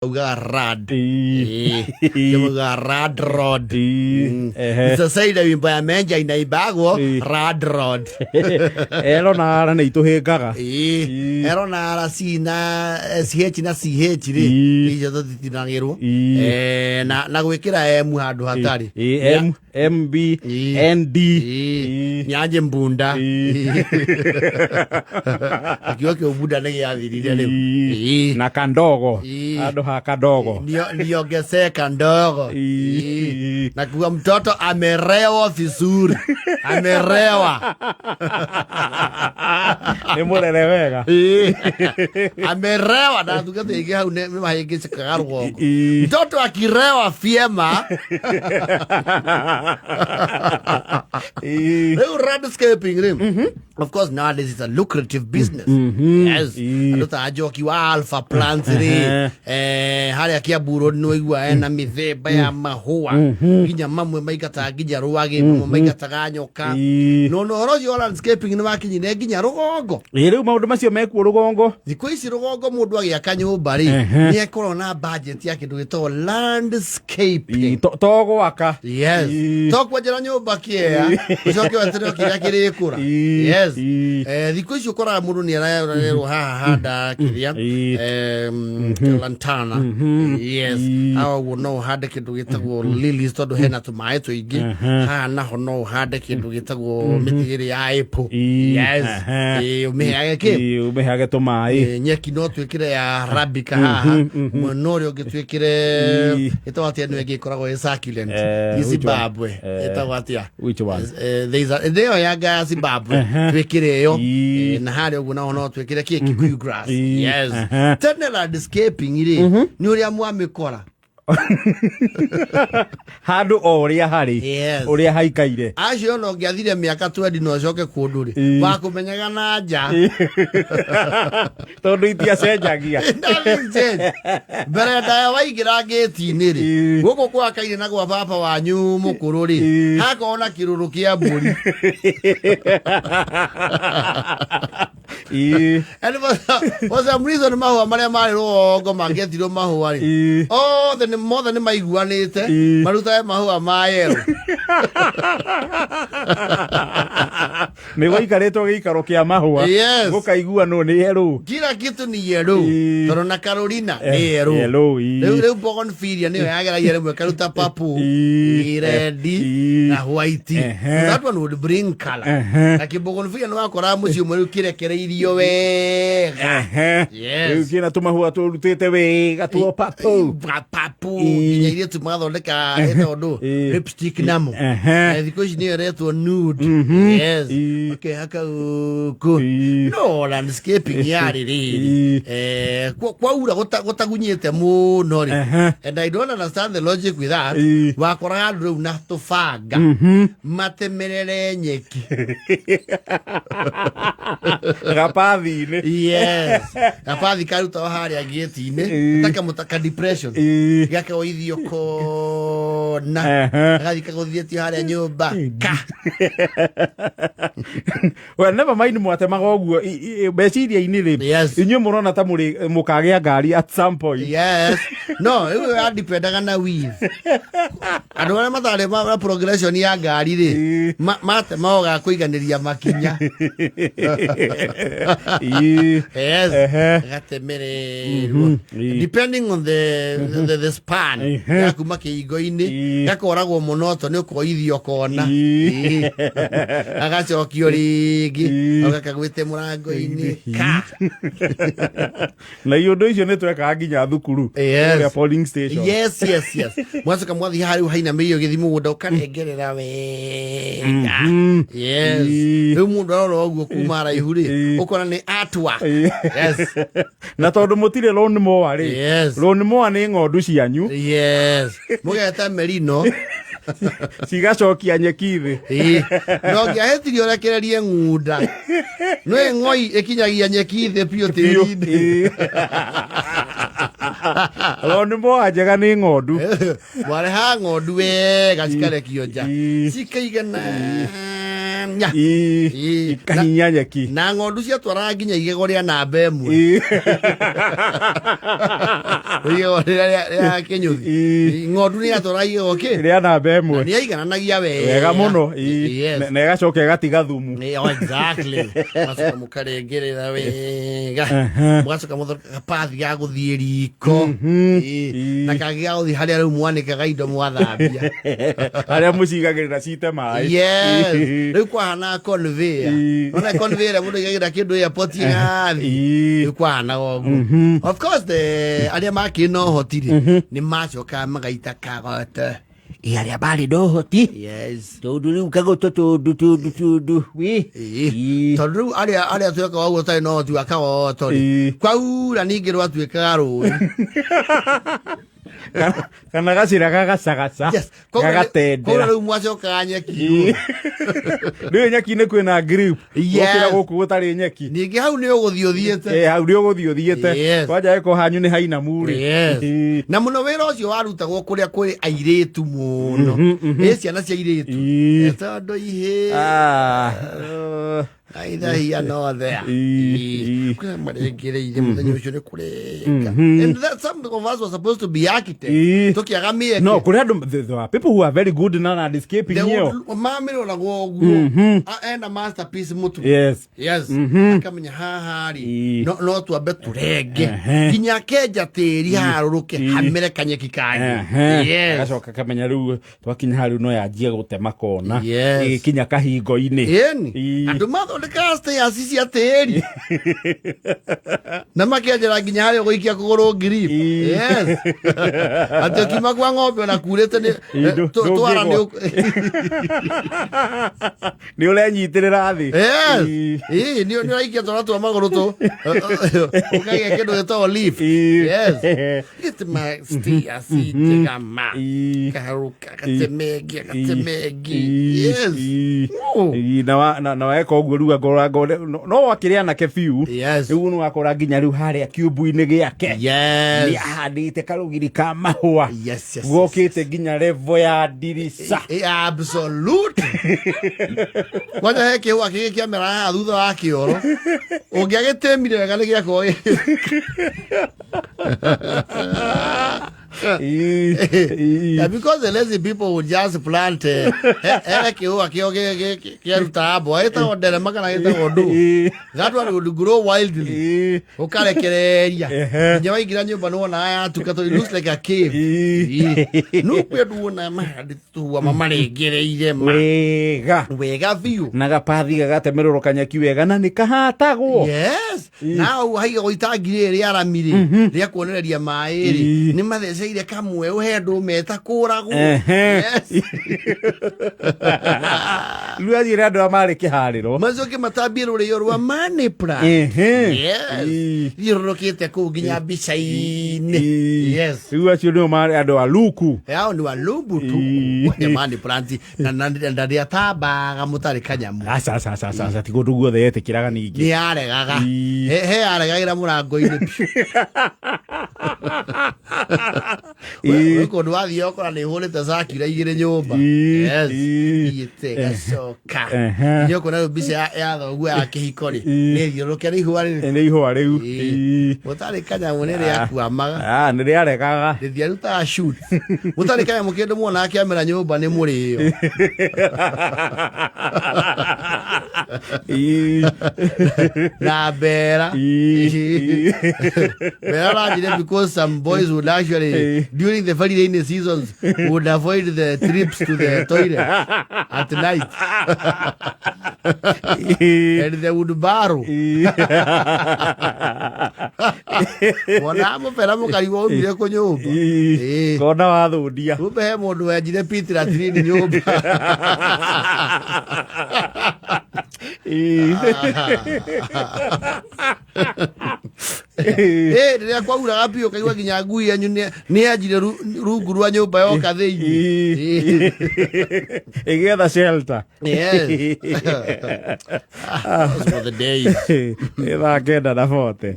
Ugaga rad. Ĩĩ. Ugaga rad rod. Ĩĩ. Ehe. Sasa ile wimbo ya Menja inaimbagwo Ĩĩ. rad rod. Ero na ara nĩ itũhĩngaga. Ĩĩ. Ĩĩ. Ero na ara C na CH na CH rĩ Ĩĩ. icio tũtitinagĩrwo. Ĩĩ. Na gwĩkĩra M handũ hatarĩ. Ĩĩ, M M B Ĩĩ. N D. Ĩĩ. Ĩĩ. Nyanjĩ mbunda. Ĩĩ. Akiuga kĩu mbunda nĩ gĩathirire rĩu. Ĩĩ. Ĩĩ. Na kandogo. Ĩĩ. Handũ ha kandogo. Niongezeka ndogo. Ĩĩ. Ĩĩ. Na kuwa mtoto amerewa vizuri, amerewa. Nĩ mũrere wega. Ĩĩ. Amerewa na thugate ingĩ hau nĩ mahĩngĩcĩkaga rũgongo. Ĩĩ. Mtoto akirewa vyema. Ĩĩ. Rĩu landscaping rĩ, of course nowadays it's a lucrative business. Yes. Ĩĩ. Andũ ta Njoki wa Alpha Plants rĩ, harĩa Kiambu Road nĩ waigua ena mĩthemba ya mahũa, nginya mamwe maingataga nginya rwagĩ, mamwe maingataga nyoka. Ĩĩ. No na ũhoro ũcio wa landscaping nĩ wakinyire nginya rũgongo. Ĩĩ, rĩu maũndũ macio mekuo rũgongo. Thikũ ici rũgongo mũndũ agĩaka nyũmba rĩ, nĩ ekorwo na budget ya kĩndũ gĩtagwo landscaping. Ĩĩ, to gwaka. Yes. Ĩĩ. To kwenjera nyũmba kĩea, ũcoke weterere o kĩrĩa kĩrĩkũra. Ĩĩ. Yes. Ĩĩ. Thikũ ici ũkoraga mũndũ nĩ ararerwo haha handa kĩrĩa lantana. Yes. Ĩĩ. Haha ũguo no ũhande kĩndũ gĩtagwo lilies tondũ hena tũmaĩ tũingĩ. Haha naho no ũhande kĩndũ gĩtagwo mĩtĩ ĩrĩ ya apple. Ĩĩ. Yes. Ehe. Ĩĩ, ũmĩheage kĩ? Ĩĩ, ũmĩheage tũmaĩ. Nyeki no twĩkĩre ya arabica haha, mwena ũrĩa ũngĩ twĩkĩre Ĩĩ. ĩtagwo atĩa ĩno ĩngĩ ĩkoragwo ĩ succulent Which Ni one? Zimbabwe ĩtagwo atĩa? Which one? There is a- ĩyo ya nga ya Zimbabwe twĩkĩre ĩyo. Ĩĩ. Na harĩa ũguo naho no twĩkĩre kĩ Kikuyu grass. Ĩĩ. Yes. Tene landscaping rĩ, nĩ ũrĩa mwamĩkora. Handũ o ũrĩa harĩ. Yes. Ũrĩa haikaire. Acio ona ũngĩathire mĩaka 20 no ũcoke kũndũ rĩ, Ĩĩ. wakũmenyaga na nja. Tondũ itiacenjagia. Nothing changed. Mbere ndaya waingĩra ngĩti-inĩ rĩ, Ĩĩ. gũkũ gwakaire na gwa baba wanyu mũkũrũ rĩ, Ĩĩ. hakorwo na kĩrũrũ kĩa mbũri. Ĩĩ. And for some reason mahũa marĩa marĩ rũgongo mangĩetirwo mahũa rĩ, Ĩĩ. othe nĩ mothe nĩ maiguanĩte Ĩĩ. marutage mahũa ma yellow. Nĩ gwaikarĩtwo gĩikaro kĩa mahũa. Yes. Gũkaiguanwo nĩ yerũ. Kila kitu ni yellow. Ĩĩ. Tondũ na Carolina nĩ yellow. Yellow, ĩĩ. Rĩu bougainvillea nĩyo yageragia rĩmwe ĩkaruta purple, Ĩĩ. red Ĩĩ. na white. Ehe. That one would bring color. Ehe. Na kĩbougainvillea nĩ wakoraga mũciĩ ũmwe rĩu kĩrekereirio wega. Ehe. Yes. Rĩu kĩna tũmahũa tũrutĩte wega tuo purple. Papu Ĩĩ. nginya ithuĩ magathondeka ĩtagwo ndũ Ĩĩ. lipstick namo. Ehe. Na thikũ ici nĩyo ĩretwo nude. Yes. Ĩĩ. Makehaka gũkũ. Ĩĩ. No landscaping yarĩ rĩrĩ. Ĩĩ. Kwaura gũtagunyĩte mũno rĩ. Ehe. And I don't understand the logic with that. Ĩĩ. Wakoraga andũ rĩu na tũbanga matemerere nyeki. Gapathi-inĩ. Yes. Gabathi karutagwo harĩa gĩti-inĩ. Ĩĩ. Ta kamũta ka depression. Ĩĩ. Gakagũithio kona. Ehe. Gagathiĩ kagũithĩtio harĩa nyũmba. Ka. Well, never mind mwatemaga ũguo meciria-inĩ rĩ, Yes. inyuĩ mũrona ta mũrĩ mũkagĩa ngari at some point. Yes. No, rĩu yandipendaga na weave. Andũ arĩa matarĩ na progression ya ngari rĩ, Ĩĩ. matemaga ga kũiganĩria makinya. Ĩĩ. Yes. Ehe. Gatemererwo. Ĩĩ. Depending on the span ya kuma kĩhingo-inĩ, Ĩĩ. gakoragwo mũno to nĩ ũkoithio kona. Ĩĩ. Ĩĩ. Gagacokio rĩngĩ, Ĩĩ. gakagwĩte mũrango-inĩ. Ka. Na iũndũ icio nĩ twekaga nginya thukuru. Yes. Kũrĩa polling station. Yes. Mwacoka mwathiĩ harĩa rĩu hainamĩirio gĩthiĩ mũgũnda ũkarengerera wega. Yes. Ĩĩ. Rĩu mũndũ arora ũguo kuma haraihu rĩ, Ĩĩ. ũkona nĩ artwork. Ĩĩ. Yes. Na tondũ mũtirĩ lawn mower rĩ, Yes. lawn mower nĩ ng'ondu cianyu Yes. Mũgeta merino. cigacokia nyeki thĩ. Ĩĩ. No ngĩahĩtirie ũrekererie ng'unda. Nĩ ng'oi ĩkinyagia nyeki thĩ biũ tĩri-inĩ. Ĩĩ. Lawn mower njega nĩ ng'ondu. Mwarehaga ng'ondu wega cikarekio nja. Ĩĩ. Cikaiganania. Ikahinya. Ii. Ii. Ikahinya nyeki. Na ng'ondu ciatwaraga nginya igego rĩa namba 1. Ii. Igego rĩrĩa rĩa kĩnyũthi. Ii. Ng'ondu nĩ yatwaraga igego kĩ Rĩa namba 1. nĩ yaigananagia wega. Wega mũno. Ii. Yes. Na ĩgacoka ĩgatiga thumu. Nĩ, oh, exactly. Mũgacoka mũkarengerera wega, mũgacoka mũthondeka gapathi ga gũthiĩ riko. Ĩĩ. Ii. Na kangĩ ga gũthiĩ harĩa rĩu mwanĩkaga indo mwathambia. Harĩa mũcigagĩrĩra cite maĩ. Yes. Ii. Rĩu kwahanaga conveyor. Ii. Ona conveyor ĩrĩa mũndũ aigagĩra kĩndũ airport ĩgathiĩ. Ii. Rĩu kwahanaga ũguo. Of course the arĩa makĩrĩ na ũhoti rĩ, nĩ macokaga magaita kagoto. Ĩ arĩa marĩ na ũhoti. Yes. Tondũ rĩu kagoto tondũ tondũ tondũ wĩ. Ĩĩ. Ii. Tondũ rĩu arĩa arĩa twekaga ũguo tarĩ na ũhoti wa kagoto rĩ, Ii. kwaura ningĩ rwatuĩkaga rũĩ. Kana gacĩra gagacagaca. Yes. Kwaura Gagatendera. rĩu mwacokaga nyeki. Ii. Rĩu nyeki-inĩ kwĩna grip. Yes. Gũkĩra gũkũ gũtarĩ nyeki. Ningĩ hau nĩ ũgũthiĩ ũthiĩte. Eh, hau nĩ ũgũthiĩ ũthiĩte. Yes. Kwanja ĩko hanyu nĩ hainamu rĩ. Yes. Ii. Na mũno wĩra ũcio warutagwo kũrĩa kwĩ airĩtu mũno. Ĩ ciana cia airĩtu. Ii. Ĩ tondũ ihĩ. Ah. Aitha hiya no there. Ii. Kwĩna marengereire mũthenya ũcio nĩ kũrenga. And that some of us were supposed to be architect. Ii. Tũkĩaga mĩeke. No, kũrĩ andũ there are people who are very good na landscaping They ĩyo. mamĩroragwo ũguo. Ena masterpiece mũtwe. Yes. Yes. Akamenya haha rĩ Ii. no twambe tũrenge Ehe. nginya kenja tĩri harũrũke hamere kanyeki kangĩ. Ehe. Yes. Agacoka kamenya rĩu twakinya haha rĩu no yanjie gũtema kona. Yes. Ĩgĩkinya kahingo-inĩ. Ĩni Ii. andũ mathondekaga stairs cia tĩri na makenjera nginya harĩa ũgũikia kũgũrũ grip. Ii. Yes. Atĩ ũkiuma kwa ng'ombe ona kurĩte nĩ Ii, twara nĩ ndũngĩgwa. Nĩ ũrenyitĩrĩra thĩ. Yes. Ii. Ii, nĩ ũraikia twara twa magũrũ tũ ũkagĩa kĩndũ gĩtagwo lift. Ii. Yes. Gĩtĩma stairs njega ma. Ii. Kaharũka gatemengi gatemengi. Ii. Yes. Ii. Oh. Ii, na weka ũguo rĩu angorwo no wakĩrĩ anake biũ. Yes. Rĩu nĩ wakora nginya rĩu harĩa kiumbu-inĩ gĩake. Yes. Nĩ ahandĩte karũgiri ka mahũa. Yes, yes, yes. Gokĩte nginya level ya ndirica. Absolute. Kwanja he kĩhũa kĩngĩ kĩamera haha thutha wa kĩoro ũngĩagĩtĩmire wega nĩ gĩakorwo Ii. Ii. Yeah, because the lazy people would just plant he kĩhũa kĩo kĩarutaga mboga gĩtagwo nderema kana gĩtagwo ndũ. Ii. That one would grow wildly. Ii. Ũkarekereria Ehe. nginya waingĩra nyũmba nĩwonaga yatuka tondũ it looks like a cave. Ii. No kwĩ andũ wonaga mahandĩte tũhũa mamarengereire ma Wega. wega biũ. Na gapathi gagatemererwo kanyeki wega na nĩ kahatagwo. Yes. Na hau haigagwo itangi rĩrĩ rĩa rami rĩ rĩa kuonereria maĩ rĩ Ii. nĩ matheceire kamwe ũhe ndũme ĩtakũragwo. Ehe. Yes. Rĩu athiĩre andũ arĩa marĩ kĩharĩro. Macoke matambie rũrĩo rwa money plant. Ehe. Yes. Ii. Thiũrũrũkĩte kũu nginya mbica-inĩ. Ii. Yes. Rĩu acio nĩo marĩ andũ a luku. Hao nĩ walumbu tu. Ii. Nĩ money plant na na ndĩatambaga mũtarĩ kanyamũ. Aca aca aca aca aca ti kũndũ guothe yetĩkĩraga ningĩ. Nĩ yaregaga. Ii. He yaregagĩra mũrango-inĩ biũ. Ii. Gwĩ kũndũ wathiĩ ũkora nĩ hũrĩte cakira igĩrĩ nyũmba. Ii. Yes. Ii. Thiĩte gacoka. Ehe. Nginya ũkona rĩu mbica ya thoguo ya kĩhiko rĩ Ii. nĩ thiũrũrũke nĩ ihũa rĩrĩ. Nĩ ihũa rĩu. Ii. Ii. Mũtarĩ kanyamũ nĩ rĩakuamaga. Ah, nĩ rĩaregaga. Rĩthiarutaga shoot. Mũtarĩ kanyamũ kĩndũ muonaga kĩamera nyũmba nĩ mũrĩo. Ii. Na mbera. Ii. Mbera ranjire because some boys would actually Ii. during the very rainy seasons would avoid the trips to the toilet at night Ii. and they would borrow. Ii. Wona mũbera mũkarigwo umire kũ nyũmba. Ii. Ii. Kona wathũndia. Kumbe he mũndũ wenjire pit latrine nyũmba. Ii. Ĩ rĩrĩa kwauraga biũ ũkaigua nginya ngui yanyu nĩ yanjire rungu rwa nyũmba yoka thĩinĩ. Ii. Ĩgĩetha shelter. Yes. Those were the days. Thaa 9:40.